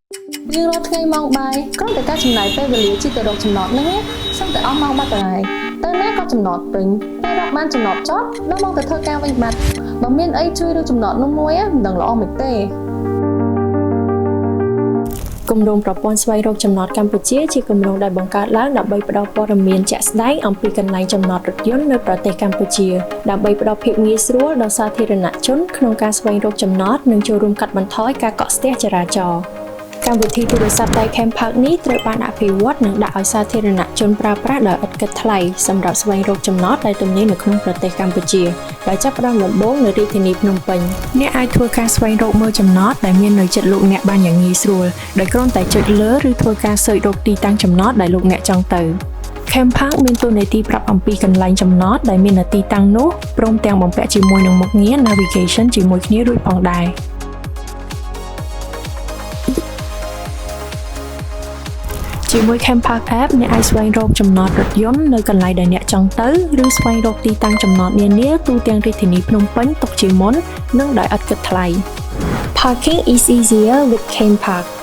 រៀងរាល់ថ្ងៃម៉ោងបាយគ្រាន់តែការចំណាយពេលវេលាជិះទៅរកចំណតហ្នឹងណាសឹងតែអស់ម៉ោងបាត់ទៅហើយទៅណាក៏ចំណតពេញពេលរកបានចំណតចប់ដល់មកទៅធ្វើការវិញបាត់បើមានអីជួយឬចំណតនោះមួយមិនដឹងល្អមិនទេ។ គម្រោងប្រព័ន្ធស្វែងរកចំណតកម្ពុជាជាគម្រោងដែលបង្កើតឡើងដើម្បីផ្ដល់ព័ត៌មានជាក់ស្ដែងអំពីកន្លែងចំណតរថយន្តនៅប្រទេសកម្ពុជាដើម្បីផ្ដល់ភាពងាយស្រួលដល់សាធារណជនក្នុងការស្វែងរកចំណតនិងចូលរួមកាត់បន្ថយការកកស្ទះចរាចរណ៍។ កម្មវិធីទូរស័ព្ទដៃ Campark នេះត្រូវបានអភិវឌ្ឍនិងដាក់ឲ្យសាធារណជនប្រើប្រាស់ដោយឥតគិតថ្លៃសម្រាប់ស្វែងរកចំណតដែលទំនេរនៅក្នុងប្រទេសកម្ពុជាដោយចាប់ផ្ដើមដំបូងនៅរាជធានីភ្នំពេញ។ អ្នកអាចធ្វើការស្វែងរកមើលចំណតដែលមាននៅជិតលោកអ្នកបានយ៉ាងងាយស្រួលដោយគ្រាន់តែចុចលើឬធ្វើការ search រកទីតាំងចំណតដែលលោកអ្នកចង់ទៅ។ Campark មានតួនាទីប្រាប់អំពីកន្លែងចំណតដែលមាននៅទីតាំងនោះព្រមទាំងបំពាក់ជាមួយនឹងមុខងារ Navigation ជាមួយគ្នារួចផងដែរ។ ជាមួយ Campark App អ្នកអាចស្វែងរកចំណតរថយន្តនៅកន្លែងដែលអ្នកចង់ទៅឬស្វែងរកទីតាំងចំណតនានាទូទាំងរាជធានីភ្នំពេញទុកជាមុននិងដោយឥតគិតថ្លៃ។ Parking is easier with Campark.